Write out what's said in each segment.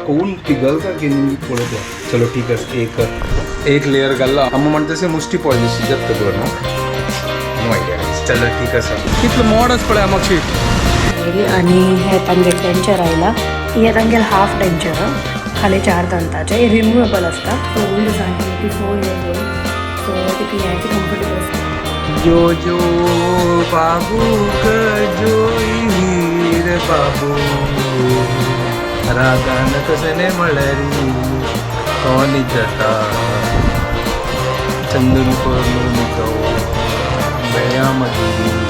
कोण तिगल का की पळोवया. चलो ठीक आसा. एक एक लेयर घाल्ला. आमी म्हणटा तशें मुस्टी पडली शिजत कर न्हू. No idea. चलो ठीक आसा. कितलो मोड आसा पळय मातशी. आणि हे तांगे डेंचर आयला. हे तांगेले हाफ डेंचर खाली चार दांताचे, हे रिमुवेबल आसता. ओल्ड आसा, 84 years old, so तिका हें कम्फर्टेबल आसता. जो जो बाबू जोई रे बाबू रागान कसने म्हळ्यारी तो निजता चंदन करून तो मेळ्या मागीर.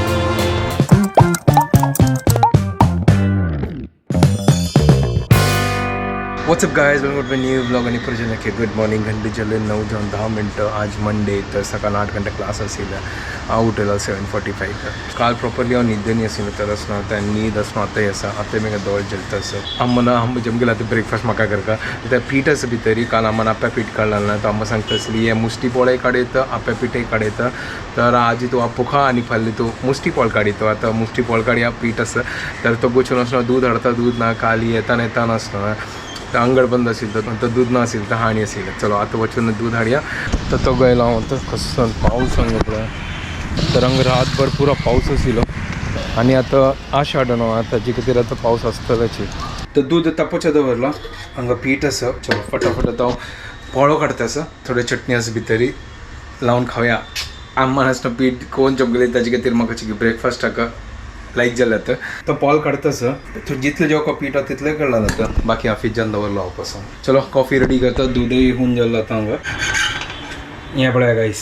What's up guys, welcome to new vlog आणि प्रजनके गुड मॉर्निंग. घंटे चले 9:10. आज मंडे, तर सकाळ 8 घंटे क्लास असेल. हांव उठयलो 7:45. काल प्रॉपरली हांव न्हिदनी आशिल्लो तर आसना आतां न्हीद आसना आतां आसा. आतां म्हाका दोळे जलता आसा. अम्मा आम जम गेला आतां ब्रेकफास्ट म्हाका करता. त्या पीठ आसा भितरी. काल अम्मान आप्या पीठ काडला ना, तर अम्मा सांगता आसली हे मुस्टी पोळय काडयता, आप्या पीठय काडयता. तर आजी तूं आप्पो खा आनी फाल्यां तूं मुस्टी पोळ काडयता. आतां मुस्टी पोळ काडया पीठ आसा तर तो गोचून आसना. दूध हाडता, दूध ना. काल येताना येताना आसना तर अंगड बंद असेल तर दूध ना असेल तर हाणी असेल. चलो आता वचून दूध हाडया. तर तो गेलो हांव. तर कसो पाऊस हांगा पळय, तर हांगा रातभर पुरो पाऊस आशिल्लो आनी आतां आषाढ न्हू, आतां ताजे खातीर आतां पावस आसतलोच. तर दूध तापोवचें दवरलां. हांगा पीठ आसा. चलो फटाफट आतां हांव पोळो काडटा आसा. थोडी चटणी आसा भितरी, लावन खावया. आम्मान आसना पीठ कोण चमकले ताजे खातीर म्हाका ब्रेकफास्टाक लायक जालें. आतां तो पोल काडटा आसा. जितलें जेवका पीठ आसा तितलें काडलां आतां, बाकी हांव फ्रिजान दवरलो हांव पासून. चलो कॉफी रेडी करता. दूदय हून जाल्लो आतां हांगा. हें पळया गायस,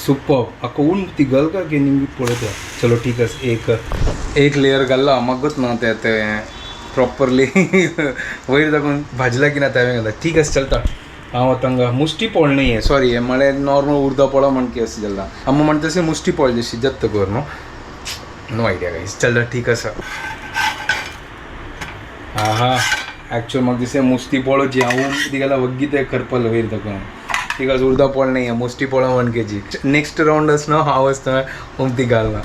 सुपर. कोण तिगल का की निमगी पळोवया. चलो ठीक आसा. एक एक लेयर घाल्ला. म्हाका ना तें तें प्रॉपरली वयर दाखोवन भाजला की ना तें घालता. ठीक आसा, चलता. हांव आतां हांगा मुस्टी पोळ न्ही हें, सॉरी, हें म्हळ्यार नॉर्मल उर्दा पोळो म्हणकी अशें जाल्लां. आमी म्हणटा तशें मुस्टी पोळ शिजत कर न्हू. No idea guys. चल ठीक आसा. हा हा, ॲक्च्युअल म्हाका दिसता मुस्ती पोळो जी हांव तिगेला वग्गी ते करपल वयर दाखोवन. ठीक आसा. उर्दा पोळ न्ही, मुस्टी पोळो 1 kg. Next round आसना हांव आसतना उमती घालना.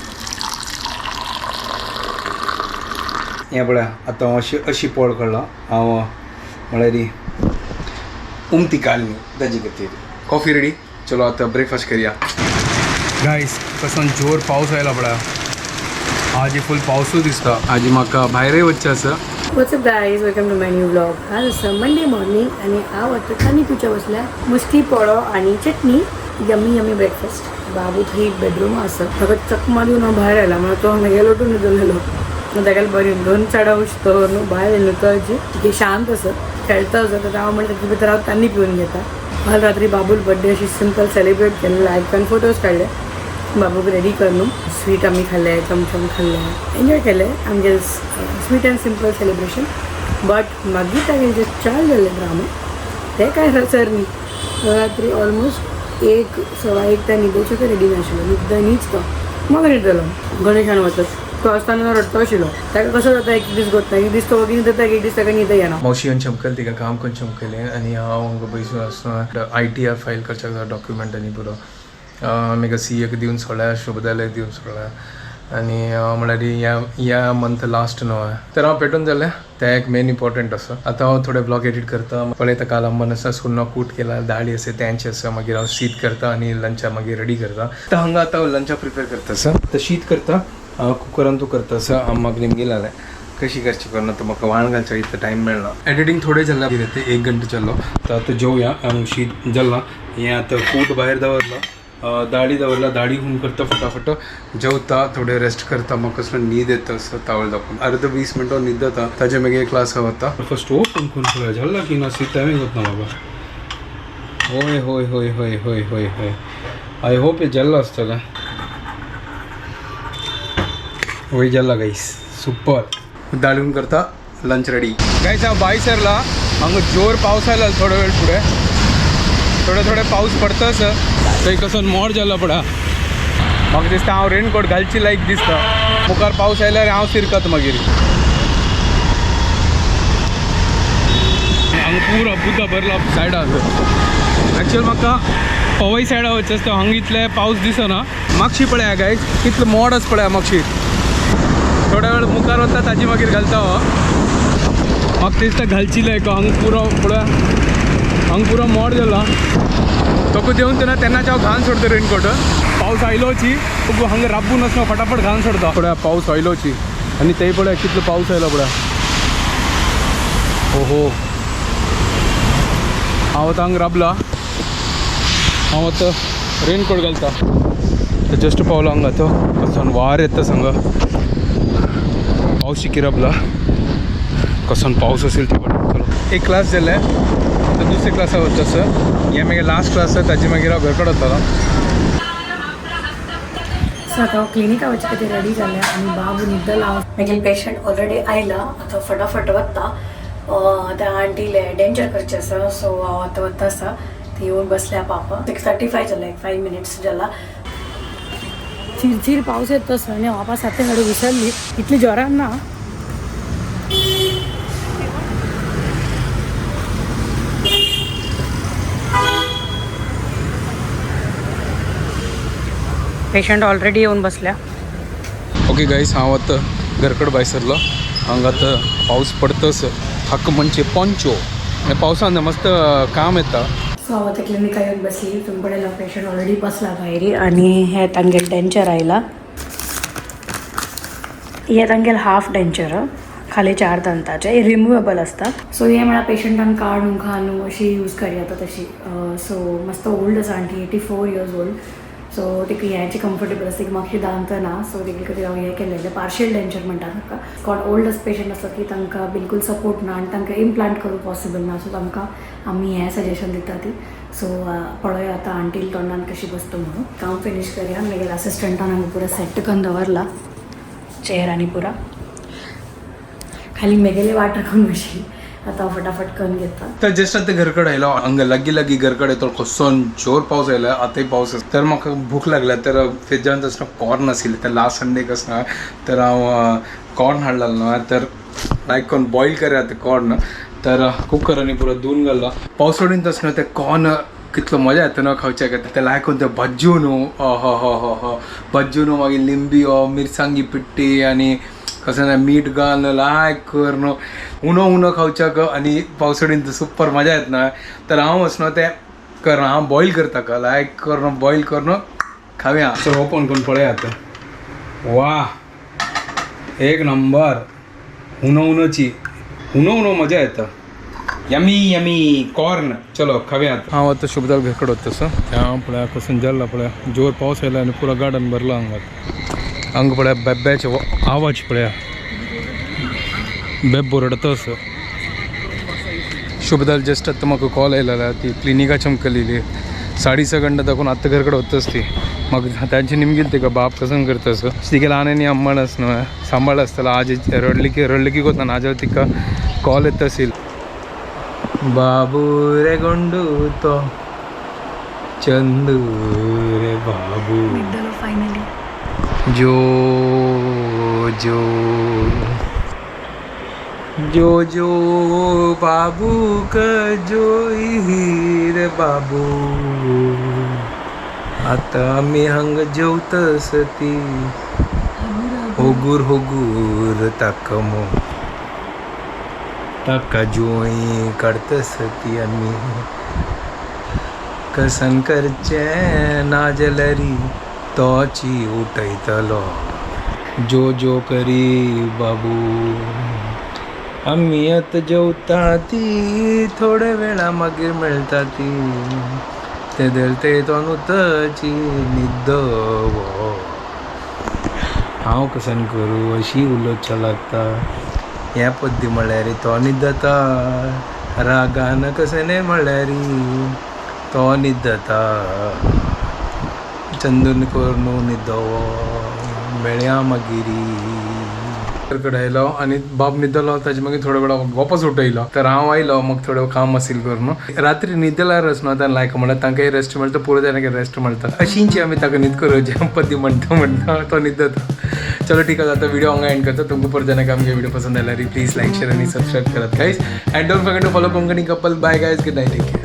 हें पळय, आतां हांव अशी अशी पोळ काडला हांव, म्हळ्यार उमती घाल न्ही ताजे खातीर. Coffee ready. चलो आतां ब्रेकफास्ट करया. गायस, कसो जोर पावस आयला पळय. आज फुल पावसूच दिसता. आज म्हाका भायरय वचचें आसा. What's up guys, welcome to my new vlog. आज आसा मंडे मॉर्निंग आणि हांव आतां तानी तुच्या बसल्या मुस्टी पोळो आणि चटणी. Yummy yummy breakfast. बाबू थंय बेडरूम आसा, ताका चकमा दिवन हांव भायर आयला. म्हणून तो हांगा लोटून न्हिदलेलो. ताका बरी दोन चेडा उश्तो न्हू भायर येयलो. तो आजी शांत आसा, खेळटा आसा. तर हांव म्हणटा ताचे भितर हांव तान्नी पिवन घेता. काल रात्री बाबूल बड्डे अशी सिंपल सेलिब्रेट केलें. लायकान फोटोज काडले, बाबूक रेडी करून स्वीट आमी खाल्ले, चमचम खाल्ले, एन्जॉय केले आमगे sweet and simple celebration. But मागीर तागेले जे चाल जाल्ले ड्रामा ते काय सर न्ही. रात्री ऑलमोस्ट 1 1:15 त्या न्हिदोवचें रेडी नाशिल्लो. न्हिद न्हीच तो म्हाका न्हिदलो. गणेशान वचत तो आसतना रडतो आशिल्लो. ताका कसो जाता, एक दीस गोत एक दीस तो वगी न्हिदता, एक दीस ताका न्हिद येना. मावशी येवन चमकल, तिका काम करून चमकलें आनी हांव हांगा बैसून आसतना ITR file करच्याक डॉक्युमेंट आनी पुरो म्हाका CA दिवन सोडल्या, शुभदाले दिवन सोडल्या. आनी म्हळ्यार ह्या ह्या मंथ लास्ट न्हू, तर हांव पेटून जालें. तें एक मेन इम्पॉर्टंट आसा. आतां हांव थोडे ब्लॉग एडिट करता. पळयता, काल अम्मान आसा सुन्ना कूट केला, दाळी आसा तेंचे आसा. मागीर हांव शीत करता आनी लंचा मागीर रेडी करता. आतां हांगा आतां लंचा प्रिपेर करता आसा. तर शीत करता, कुकरान तूं करता आसा. अम्माक निमगी जालें कशी करची करून, तर म्हाका वाण घालच्या इतलो टायम मेळना. एडिटींग थोडें जाल्लां, कितें तें 1 घंटे जाल्लो. तर आतां जेवया. शीत जाल्लां हें. आतां कूट भायर दवरलो, दाळी दवरला, दाळी हून करता. फटाफट जेवता, थोडे रेस्ट करता. म्हाका कसलो न्हीद येता असो तावळ दाखोवन अर्द 20 मिनटां न्हीद जाता. ताजे मागीर क्लास वता. फर्स्ट ओ कोण कोण पळय जाल्ला की ना शीत हांवें ना बाबा. होय होय होय होय होय होय होय, I hope हे जाल्लो आसतलें. होय, जाल्ला गाईस, सुपर. दाळून करता, लंच रेडी. गाईस, हांव भायर सरला. हांगा जोर पावस आयला. थोडो वेळ फुडें थोडे थोडे पावस पडताच. थंय कसो मोड जालो पडा. म्हाका दिसता हांव रेनकोट घालची लायक दिसता. मुखार पावस आयल्यार हांव सिरकत मागीर. हांगा पुरो बुद्दा भरला सायडाक. ॲक्च्युअल म्हाका पवई सायडा वचचें आसता. हांगा इतले पावस दिसना. मागशी पळया गायज, कितलो मोड आसा पळया मागशी. थोडो वेळ मुखार वता, ताजी मागीर घालता हो. म्हाका दिसता घालची लायक हांगा पुरो पळय हांगा पुरो मोड जाला तोको देवन तेन्ना तेन्नाच हांव घालून सोडता रेनकोट. पावस आयलोची हांगा राबून आसना फटाफट घालून सोडता. पळय पावस आयलोची आनी तेय पळय कितलो पावस आयलो पळय. ओहो हांव आतां हांगा राबला. हांव आतां रेनकोट घालता. जस्ट पावलो हांगा तो कसो वार येता सांगा. पावस शिकी राबला कसो पावस असेल ते पण. चलो एक क्लास जालें तर दुसरे क्लासा वता सर. हे मागीर लास्ट क्लास आसा ताजे मागीर हांव घर कडेन वतलो. सो आता हांव क्लिनिका वचपा खातीर रेडी जालें आनी बाबू न्हिदला. मागीर पेशंट ऑलरेडी आयला. आतां फटाफट वता. त्या आंटीले डेंचर करचें आसा. सो हांव आतां वता आसा. ती येवन बसल्या पापा. 6:35 जाला, एक 5 मिनट्स जाला. चिरचिर पावस येत तसो आनी हांव साते हाडून विसरली इतली जोरान ना. पेशंट ऑलरेडी येवन बसल्या. ओके गाईस, हांव आतां घरकड भायर सरलो. हांगा आतां पावस पडतस हक्क म्हणजे पोंचो पावसान मस्त काम येता. सो हांव आतां क्लिनिका येवन बसली. तुमकां पळयला पेशंट ऑलरेडी बसला भायर आनी हे तांगेले डेंचर आयला. हे तांगेले हाफ डेंचर खाली 4 दांताचे रिमुवेबल आसता. सो हे म्हळ्यार पेशंटान काडून घालून अशी यूज करी जाता तशी. सो मस्त ओल्ड आसा आंटी, 84 इयर्स ओल्ड. सो तिका हेचे कम्फर्टेबल आसता, तिका मातशी दांत ना. सो तिका खातीर हांव हें केलेलें पार्शियल डेंचर म्हणटा ताका. कोण ओल्ड पेशंट आसता की तांकां बिलकूल सपोर्ट ना आनी तांकां इम्प्लांट करूंक पॉसिबल ना. सो तांकां आमी हें सजेशन दिता ती. सो पळोवया आतां आंटील तोंडान कशी बसता म्हणून. काम फिनीश करया. मागीर असिस्टंटान हांगा पुरा सेट करून दवरला चेअर आनी पुरा खाली मेगेले वाट राखून बशी. आतां हांव फटाफट करून घेता. तर जस्ट आतां घरकड आयलो. हांगा लागीं लागीं घरकड येतो कसो जोर पावस आयला. आतांय पावस आसा. तर म्हाका भूक लागल्या. तर फ्रिजान आसतना कॉर्न आशिल्लें. तर लास्ट संडेक आसना तर हांव कॉर्न हाडलेलो न्हू. तर लायक करून बॉयल करया आतां कॉर्न. तर कुकरांनी पुरो धुवन घालो. पावसोडीन आसतना ते कॉर्न कितलो मजा येता न्हू खावच्याक. ते लायक करून ते भज्जू न्हू, ह ह ह ह भज्जू न्हू, मागीर लिंबी हो मिरसांगी पिट्टी आनी कसं ना मीठ घालून लायक कर न्हू उनो उनो खावच्याक आनी पावसडीन सुपर मजा येता ना. तर हांव वचना तें कर हांव बॉयल करता का लायक करून बॉयल करून खावया. सो ओपन करून पळया आतां. वा एक नंबर. उनो उनोची उनो उनो मजा येता. Yummy yummy corn. चलो खावया. हांव आतां शुभदाल घरकड वता तसो हांव पळया कसून जाल्ला. पळया जोर पावस आयला आनी पुरो गार्डन भरला हांगा. हांगा पळया बेब्याचे आवाज पळया, बेब्बो रडता असो. शुभदाल जस्ट आतां म्हाका कॉल आयलेला. ती क्लिनिका चमकलेली 6:30 घंटा दाखोवन आतां घरकड वताच ती. म्हाका तांची निमगील तिका बाप कसं करता असो. तिगे ल्हान आनी अम्मान आस न्हू सांबाळ आसतलो. आज रडली की रडली की कोत्ता नाजाल्यार तिका कॉल येता असेल. बाबू रे गोंडू तो चंदू रे बाबू न्हिदलो फायनली. जो जो जो जो बाबू क जोई रे बाबू. आता आमी हांगा जेवतस ती होगूर होगूर ताका मो ताका जोई काडतस ती आमी कसन करचें ना जाल्यार तोची उठयतलो. जो जो करी बाबू आमी आतां जेवता ती थोड्या वेळा मागीर मेळटा ती तेदल ते तो नुतची न्हिदो. हांव कसन करूं अशी उलोवच्या लागता. हें पद्दी म्हळ्यार तो न्हिदता रागान कसने म्हळ्यार तो न्हिदता चंदन करून न्हिदो मेळया मागीर. कडेन आयलो आनी बाब न्हिदलो. ताजे मागीर थोड्या वेळा वापस उठयलो. तर हांव आयलो मग थोडं काम असेल करून. रात्री न्हिदल्यार न्हू तांकां लायक म्हणल्यार तांकांय रेस्ट मेळटा, पुरो जाणांक रेस्ट मेळटा. अशींची आमी ताका न्हीद करूं जे पद्दी म्हणटा म्हणटा तो न्हिदता. चलो ठीक आहे, आता व्हिडिओ हांगा एंड करता. तुमकां परत जेन्ना आमगे व्हिडिओ पसंद आयल्यार प्लीज लायक शेअर आनी सबस्क्राईब करात guys. And don't forget to follow Konkani couple. Bye guys, good night, take care.